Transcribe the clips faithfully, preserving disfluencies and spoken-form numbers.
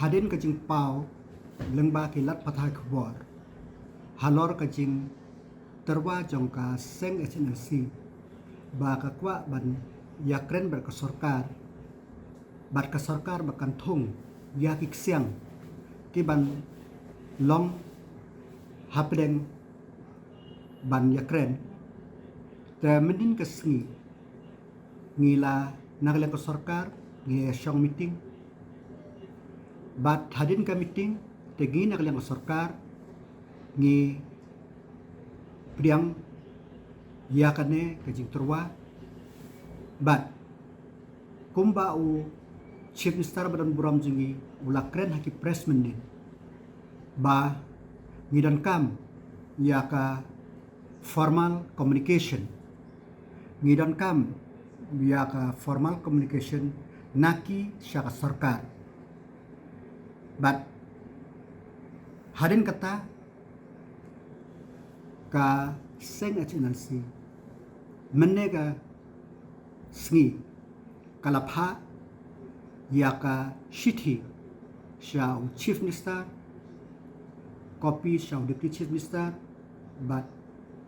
Hadien ka jingpaw lyngba ki lad pathai khubor halor ka jingtyrwa jong ka seng H N L C ba ka kwah ban ïakren bad ka sorkar, bad ka sorkar ba kan thung ïa ki ksiang ki ban long hapdeng ban ïakren. Te mynhynnin ka sngi ngi la na ka liang ka sorkar ngi ïa shong meeting. Bad hadien ka meeting te ngi na ka liang ka sorkar ngi pdiang ïa kane ka jingtyrwa. Bad kumba u Chief Minister ba don burom jong ngi u la kren ha ki press mynhynnin ba ngi donkam ïa ka formal communication. Ngi donkam ïa ka formal communication na ki sha ka sorkar. Bad hadien kata ka seng H N L C mynne ka sngi ka la phah ïa ka shithi sha u Chief Minister, copy sha u Deputy Chief Minister bad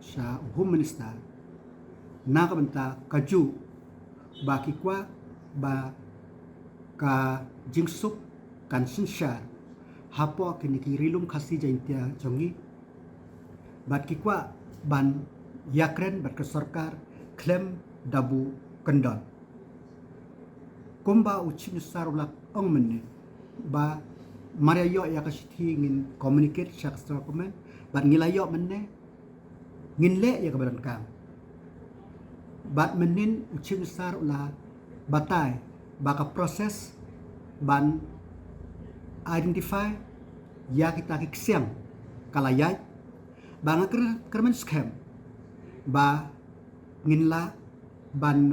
sha u Home Minister na ka bynta ka juh ba ki kwah ba ka jingsuk kan synshar hapoh kine ki ri lum Khasi Jaiñtia jong ngi. Bad ki kwah ban ïakren bad ka sorkar khlem da buh kyndon. Kumba u Chief Minister u la ong mynne ba mar ïa ïoh ïa ka shithi ngin communicate sha ka central government, bad ngi la ïoh mynne, ngin leh ïa kaba donkam. Bad mynhynnin u Chief Minister u la batai ba ka process ban identify ïa kita ki ksiang ka la ïaid, ba nga kyrmen skhem ba ngin lah ban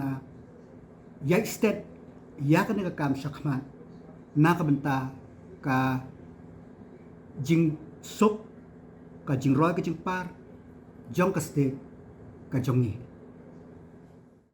ïaid stet ïa kane ka kam shakhmat na ka bynta ka jingsuk, ka jingroi ka jingpar jong ka state ka jong ngi.